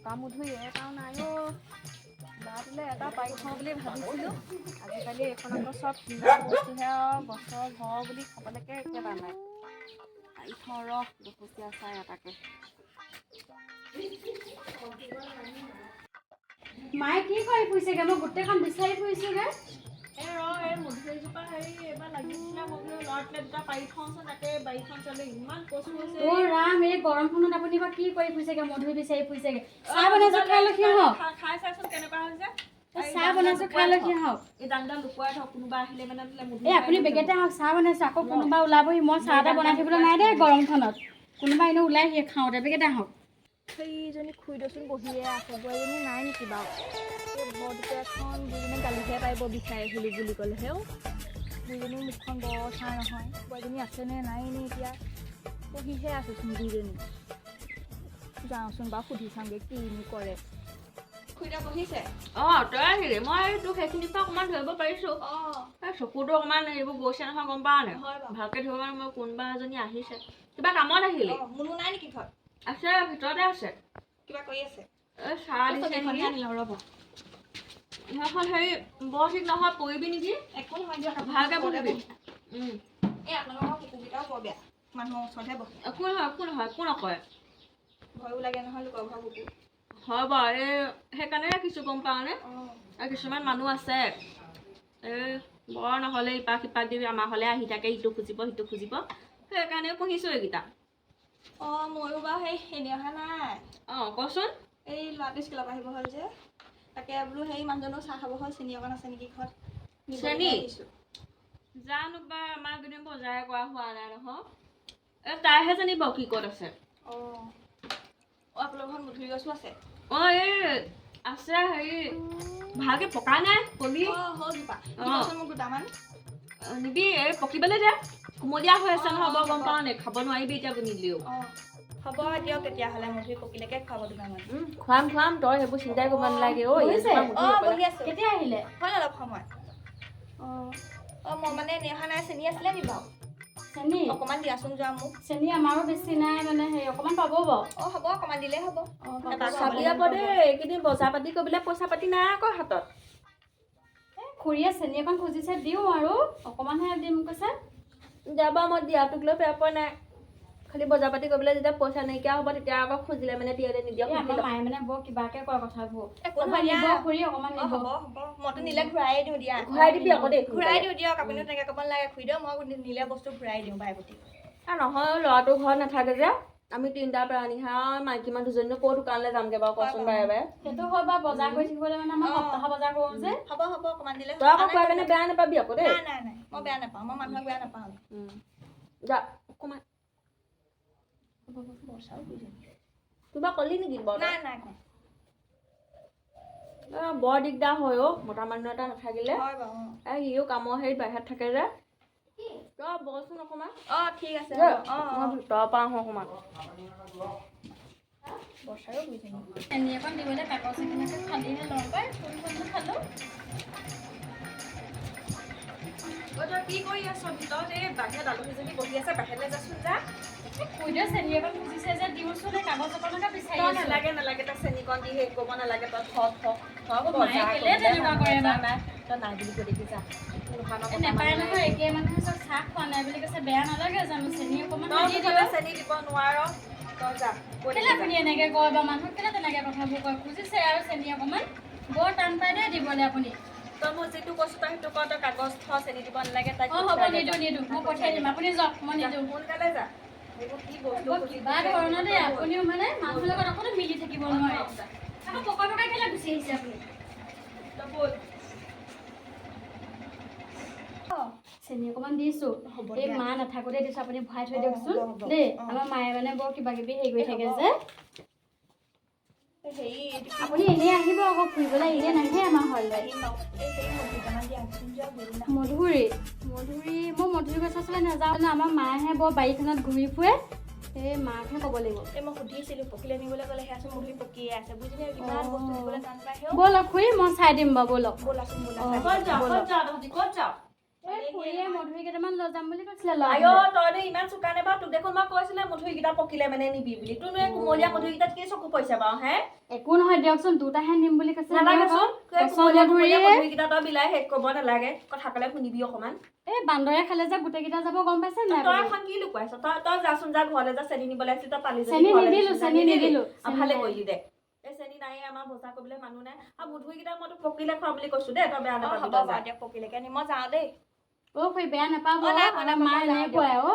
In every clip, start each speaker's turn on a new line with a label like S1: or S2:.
S1: পকা মধুৰি এটাও নাই অ'। ল'ৰাটোলৈ এটা পাৰি থওঁ বুলি ভাবিছিলোঁ। আজিকালি এইখন আকৌ চব কিনা বস্তুহে আৰু, গছৰ ঘৰ বুলি খাবলৈকে একেবাৰে নাই। পাৰি থওঁ ৰহ দুখুচীয়া চাই এটাকে।
S2: মায়ে কি কৰি ফুৰিছেগে? মই গোটেইখন বিচাৰি ফুৰিছোগে।
S3: এই ৰ, এই মধুৰিজোপা হেৰি এবাৰ লাগিছিলে, মই বোলো ল'ৰাটোলৈ দুটা পাৰি থওঁচোন। তাকে বাৰীখন চালোঁ, ইমান কচু হৈছে।
S2: অ' ৰাম, এই গৰমখনত আপুনি বা কি কৰি ফুৰিছেগে, মধুৰি বিচাৰি ফুৰিছেগে? চাহ বনাইছো, খাই লখি আহক।
S3: খাই চাচোন কেনেকুৱা হৈছে।
S2: এই চাহ বনাইছো, খাই লখি আহক।
S3: এই দাংডাল লুকুৱাই থওক, কোনোবা আহিলে মানে বোলে মধুৰি
S2: এই আপুনি বেগেতে আহক, চাহ বনাইছো। আকৌ কোনোবা ওলাবহি, মই চাহ এটা বনাই থাকিবলৈ নাই দেই গৰমখনত। কোনোবা এনেও ওলাইহি খাওঁতে, বেগেতে আহক।
S4: সেইজনী খুৰীদেউচোন বহিয়ে আছে, বোৱাৰীজনী নাই নেকি বাৰু? এই ঘৰটোতে এখন দুজনে গালিহে পাৰিব বিচাৰি আহিলোঁ বুলি ক'লে। হেও, দুইজনীৰ মুখখন বৰ চাই নহয়। বোৱাৰীজনী আছেনে নাই নে এতিয়া? বহিহে আছেচোন দুইজনী। যাওঁচোন বাৰু, সুধি চাওঁগৈ কিনো কৰে। খুৰীদেউ বহিছে?
S3: অঁ, তই আহিলি, মই তোক সেইখিনিৰ পৰা অকণমান ধৰিব পাৰিছোঁ।
S4: অঁ।
S3: এই চকুটো অকণমান এইবোৰ গৈছে নহয়, গম পাৱ নে?
S4: হয় বাৰু।
S3: ভালকে ধৰিব মানে মই কোনোবা এজনী আহিছে, কিবা কামত আহিলি।
S4: অঁ, মুনু নাই নেকি ঘৰত?
S3: আছে, ভিতৰতে আছে।
S4: কিবা কৰি আছে?
S3: এই চাহ দিছে নেকি?
S4: আনি লওঁ ৰ'ব।
S3: সেইখন হেৰি বৰ ঠিক নহয়, পৰিবি নেকি?
S4: একো নহয় দিয়ক।
S3: ভালকে বহিবি।
S4: এই আপোনালোকৰ কুকুৰকেইটাও বৰ বেয়া, মানুহৰ ওচৰতহে বহে।
S3: একো নহয়, একো নহয়, একো নকয়।
S4: ভয়ো লাগে নহয় লোকৰ ঘৰৰ কুকুৰ।
S3: হয় বাৰু, এই সেইকাৰণে ৰাখিছোঁ, গম পাৱনে?
S4: অঁ।
S3: আৰু কিছুমান মানুহ আছে, এই বৰ নহ'লে ইপাক সিপাক দি আমাৰ ঘৰলৈ আহি থাকে, ইটো খুজিব সিটো খুজিব, সেইকাৰণে পুহিছোঁ এইকেইটা।
S4: অঁ, ময়ো বাৰু সেই এনেই অহা নাই।
S3: অঁ, কচোন।
S4: এই ল'ৰাটো স্কুলৰ পৰা আহিব হ'ল যে, তাকে বোলো সেই মানুহজনো চাহ খাব হ'ল, চেনি অকণ আছে নেকি ঘৰত, নিবলৈহে
S3: চেনি?
S4: আহিছোঁ।
S3: জানো বা, আমাৰ এইকেইদিন বজাৰে কৰা হোৱা নাই নহয়। এই তাইহে জানিব কি ক'ত আছে।
S4: অঁ অঁ, আপোনালোকৰ ঘৰত মধুৰি গছো আছে?
S3: অঁ, এই আছে, হেৰি ভালকে পকা নাই, কলি।
S4: অঁ, হ'ল জোপা।
S3: অঁ।
S4: দিবচোন মোক দুটামান।
S3: নিবি, এই পকিবলৈ দে, কুমলীয়া হৈ আছে নহয় বৰ,
S4: অঁ,
S3: গম
S4: হ'ব।
S3: পাৱ নে? খাব নোৱাৰিবি এতিয়া নিদিলেও।
S4: অঁ, হ'ব দিয়ক তেতিয়াহ'লে, মধুৰি পকিলেকে খুৱাব দুটামান।
S3: খুৱাম খুৱাম, তই সেইবোৰ চিন্তাই কৰিব নালাগে ঐ।
S2: বহিছে?
S3: এইজোপা মধুৰি
S4: অঁ।
S3: অকলে-
S4: বহি আছোঁ।
S2: কেতিয়া আহিলে?
S4: হ'ল অলপ সময়। অঁ অঁ, মই মানে এনেই অহা নাই, চেনি আছিলে নি বাৰু?
S2: চেনি?
S4: অকণমান দিয়াচোন যোৱা মোক।
S2: চেনি আমাৰো বেছি নাই, মানে হেৰি অকণমান পাব বাৰু।
S4: অঁ, হ'ব, অকণমান দিলেই হ'ব।
S2: অঁ, পাব।
S4: এবাৰ
S3: চাবি
S4: খাবলৈ
S3: আকৌ দেই, এইকেইদিন বজাৰ পাতি কৰিবলৈ পইচা পাতি নাই আকৌ হাতত।
S2: খুৰীয়ে চেনি অকণ খুজিছে, দিওঁ আৰু, অকণমানহে দিম কৈছে।
S3: যাবা, মই দিয়াটোক লৈ বেয়া পোৱা নাই, খালি বজাৰ পাতি কৰিবলৈ যেতিয়া পইচা নাইকিয়া হ'ব তেতিয়া আকৌ খুজিলে মানে দিয়ে নে নিদিয়ে
S2: এই
S3: সুধি
S2: আমাৰ
S3: লওঁ।
S2: মায়ে মানে বৰ কিবাকে কয় কথাবোৰ।
S4: একো
S2: অকণমান
S4: নহয় দিয়া।
S2: নিব খুৰী, অকণমান
S4: অঁ।
S2: নিব।
S4: হ'ব হ'ব, মইতো নিলে ঘূৰাইয়ে দিওঁ দিয়া।
S3: ঘূৰাই দিবি আকৌ দেই।
S4: ঘূৰাই দিওঁ দিয়ক, আপুনিও তেনেকৈ ক'ব নালাগে খুৰীদেউ, মই নিলে বস্তু ঘূৰাই দিওঁ বাই প্ৰতি।
S3: আৰু নহয়, ল'ৰাটো ঘৰত নাথাকে যে, আমি তিনিটা প্ৰাণীহে আৰু মাইকী মানুহ দুজনীনো ক'ৰ দোকানলৈ যামগৈ বাৰু কচোন বাৰে বাৰে?
S2: সেইটো হয় বাৰু, বজাৰ কৰি থাকিবলৈ মানে আমাৰ
S4: অঁ।
S2: সপ্তাহৰ বজাৰ কৰোঁ যে।
S4: হ'ব হ'ব, অকণমান দিলে।
S3: তই আকৌ কোৱাৰ কাৰণে বেয়া নাপাবি আকৌ দেই।
S4: নাই নাই নাই, মই বেয়া নাপাওঁ, মই মানুহক বেয়া নাপাওঁ।
S3: যা অকণমান। কিবা কলি নেকি বাৰু তই?
S4: নাই নাই কোৱা।
S3: এ, বৰ দিগদাৰ হয় অ' মতা মানুহ এটা নাথাকিলে।
S4: হয় বাৰু, অঁ।
S3: এই সিও কামৰ হেৰিত বাহিৰত থাকে যে। তই বহচোন অকণমান।
S4: অঁ, ঠিক আছে।
S3: দেই,
S4: হ'ব, অঁ।
S3: মই ভিতৰৰ পৰা আহোঁ অকণমান।
S4: বৰচাৰো বুজিনি।
S2: চেনি অকণ দিবলৈ কাগজ এখনকে ফালিহে লওঁ পাই, কোনখননো ফালোঁ।
S1: তই কি কৰি আছ ভিতৰত? এই বাহিৰত আলহীজনী বহি আছে, বাহিৰলৈ যাচোন যা।
S2: খুৰীদেউ চেনি অকণ খুজিছে যে, দিওঁচোন, এই কাগজ অকণকে বিচাৰি
S1: তই
S2: আছোঁ।
S1: নালাগে নালাগে, তই চেনিকণ দি হেৰি কৰিব নালাগে, তই থ থ থ।
S2: মায়ে কেলে তেনেকুৱা কৰে বাৰু?
S1: নাই, তই নাই বুলি কৈ দিবি যা।
S2: এই নেপায় নহয়, একে মানুহে চব চাহ খোৱা নাই বুলি কৈছে, বেয়া নালাগে জানো? চেনি অকণমান
S1: তই
S2: দি
S1: মুঠতে
S2: দিওঁ।
S1: চেনি দিব নোৱাৰ, তই যা, কৈ
S2: কেলে
S1: দিবি যা।
S2: আপুনি এনেকে কয় বাৰু? মানুহক কেলে তেনেকে কথাবোৰ কয়? খুজিছে আৰু চেনি অকণমান, বৰ টান পাই দেই দিবলৈ আপুনি।
S1: তই মই যিটো কৈছো তই সেইটো কৰ, তই কাগজ থ, চেনি দিব নালাগে তাইক।
S2: অঁ, হ'ব।
S1: পঠিয়াই দে।
S2: নিদিওঁ নিদিওঁ, মই পঠিয়াই দিম, আপুনি যাওক, মই
S1: যা,
S2: নিদিওঁ।
S1: সোনকালে যা। সেইবোৰ কি বস্তু
S2: বৰ
S1: খুজি
S2: কিবা
S1: থাকে,
S2: ধৰণৰ দেই আপুনিও, মানে মানুহৰ লগত অকণো মিলি থাকিব নোৱাৰে। আকৌ পকাই পকাই কেলে গুচি আহিছে আপুনি?
S1: তই ব'ল।
S2: চেনি অকণমান দিছোঁ।
S4: হ'ব
S2: এই
S4: দিয়া।
S2: মা নাথাকোতে দিছোঁ, আপুনি ভৰাই থৈ
S4: অঁ,
S2: দিয়কচোন।
S4: হ'ব, হ'ব।
S2: দেই।
S4: অঁ।
S2: আমাৰ মায়ে মানে বৰ কিবা কিবি হেৰি কৰি
S4: এই
S2: থাকে
S4: হ'ব।
S2: যে।
S4: হেৰি এইটো কি?
S2: আপুনি এনেই আহিব আকৌ ফুৰিবলৈ, এনেই নাহে আমাৰ ঘৰলৈ।
S4: আহিম বাৰু। এই হেৰি মধুৰি দিয়াচোন যোৱা বুঢ়ী।
S2: মধুৰি? মধুৰি, মই মধুৰি গছৰ ওচৰলৈ নাযাওঁ ন, আমাৰ মায়েহে বৰ বাৰীখনত ঘূৰি ফুৰে, এই মাকহে ক'ব লাগিব।
S4: এই মই সুধিছিলোঁ, পকিলে নিবলৈ ক'লে, সেয়াচোন মধুৰি পকিয়ে আছে। বুজিলে, কিমান বস্তু নিবলৈ টান পায় হেও।
S2: ব'লক খুৰী, মই চাই দিম বাৰু, ব'লক।
S4: ব'লাচোন ব'লা।
S2: অঁ।
S3: ক'ত যাওঁ? ক'ত যাওঁ তহঁতি, ক'ত যাওঁ?
S2: এই খুৰীয়ে মধুৰি কেইটামান লৈ যাম বুলি কৈছিলে
S3: আইঅ,
S2: ল'ৰাটোৱে।
S3: তইনো ইমান চোকা নে বাৰু? তোক দেখোন মই কৈছিলে মধুৰিকেইটা পকিলে মানে নিবি বুলি। তোৰনো এই কুমলীয়া মধুৰিকেইটাত কি চকু পৰিছে বাৰু হে?
S2: একো নহয় দিয়কচোন, দুটাহে নিম বুলি কৈছে।
S3: নালাগেচোন। এই
S2: পচন
S3: কুমলীয়া কুমলীয়া
S2: মধুৰিয়ে।
S3: মধুৰিকেইটা তই বিলাই শেষ কৰিব নালাগে, কথা ক'লে শুনিবি অকণমান।
S2: এই বান্দৰে খালে যে গোটেইকেইটা যাব, গম পাইছে নাই
S3: তই
S2: আপুনি?
S3: এখন কি লুকুৱাইছ? তই যাচোন, যা ঘৰলৈ যা, চেনি নিবলৈ আহিছিল তই পালি যদি
S2: চেনি
S3: ঘৰলৈ
S2: নিদিলো,
S3: যা।
S2: চেনি নিদিলো,
S3: আৰু ভালে
S2: চেনি নাই।
S3: কৰিলি দে। এই চেনি নাই, আমাৰ বজাৰ কৰিবলৈ মানুহ নাই। আৰু মধুৰিকেইটা মই তোক পকিলে খুৱাম বুলি কৈছো দেই, তই বেয়া
S1: অ,
S3: নাপাবি,
S1: হ'ব
S3: তই যা।
S1: বাৰু দিয়ক, পকিলেকে নিম, মই যাওঁ দেই।
S2: অ খুৰী, বেয়া নাপাব।
S1: অ, নাই পোৱা,
S2: আমাৰ
S1: নাই পোৱা,
S2: মা
S1: মই যাওঁ।
S2: এনেকুৱাই অ।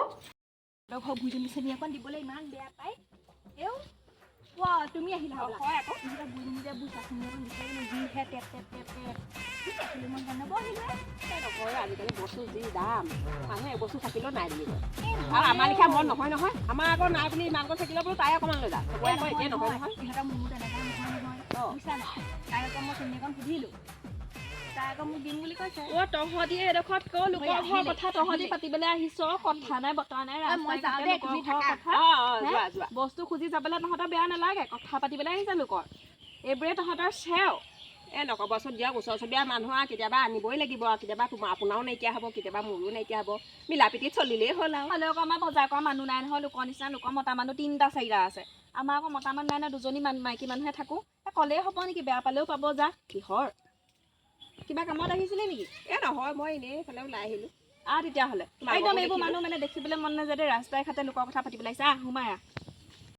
S4: তহঁতৰ ঘৰ বুঢ়ীজনী চেনি অকণ দিবলৈ ইমান বেয়া পায়। এও ৱা, তুমি আহিলা হ'বলা।
S3: হয় আকৌ।
S4: ইহঁতৰ বুঢ়ীজনী যে বুঢ়া চেনি অকণ বিচাৰি যিহে টেপ টেপ টেপ টেপ। কি দেখিলোঁ মই সেইকাৰণে বহিলোৱে।
S5: নকয়, আজিকালি বস্তু যি দাম, মানুহে এবস্তু থাকিলেও নাই বুলি কয়। আৰু আমাৰ লেখীয়া মন নহয় নহয়, আমাৰ আকৌ নাই বুলি ইমানকৈ থাকিলেও বোলো তাই অকণমান লৈ যা, চবৰে আকৌ একেই নহয় নহয়।
S4: ইহঁতৰ মোৰো তেনেকুৱা নহয় নহয়।
S5: অ।
S4: বুজিছা নাই, তাই আকৌ মই চেনি অকণ সুধিলোঁ, তাই আকৌ মোক দিম বুলি কৈছে।
S3: অ, তহঁতি এডোখৰত ক লোকৰ ঘৰৰ কথা তহঁতি পাতিবলৈ আহিছ, কথা নাই বতৰা নাই,
S4: মই
S3: ৰাস্তাই
S4: যাওঁ
S3: ঘাটে
S4: দেই,
S3: লোকৰ
S4: তুমি
S3: ঘৰৰ
S4: থাকা।
S3: কথা।
S5: অঁ অঁ
S3: হে?
S5: যোৱা যোৱা।
S3: বস্তু খুজি যাবলৈ তহঁতৰ বেয়া নালাগে? কথা পাতিবলৈ আহিছে লোকৰ, এইবোৰে তহঁতৰ চেও।
S5: এ নক'বচোন দিয়ক, ওচৰ চুবুৰীয়া মানুহ আৰু কেতিয়াবা আনিবই লাগিব আৰু কেতিয়াবা তোমাৰ আপোনাৰো নাইকিয়া হ'ব, কেতিয়াবা মোৰো নাইকিয়া হ'ব, মিলা প্ৰীতিত চলিলেই হ'ল আৰু।
S3: হ'লেও আকৌ আমাৰ বজাৰ কৰা মানুহ নাই নহয় লোকৰ নিচিনা। লোকৰ মতা মানুহ তিনিটা চাৰিটা আছে, আমাৰ আকৌ মতা মানুহ নাই নহয়, দুজনী মাইকী মানুহে থাকোঁ। এ ক'লেই হ'ব নেকি? বেয়া পালেও পাব যা। কিহৰ কিবা কামত আহিছিলে নেকি?
S5: এ নহয়, মই এনেই এইফালে ওলাই আহিলোঁ।
S3: আহ তেতিয়াহ'লে।
S5: তোমালোককো
S3: একদম এইবোৰ
S5: দেখিলোঁ।
S3: মানুহ মানে দেখিবলৈ মন নাযায় দেই, ৰাস্তাই ঘাটে লোকৰ কথা পাতিবলৈ আহিছে। আহ, সোমাই আহ।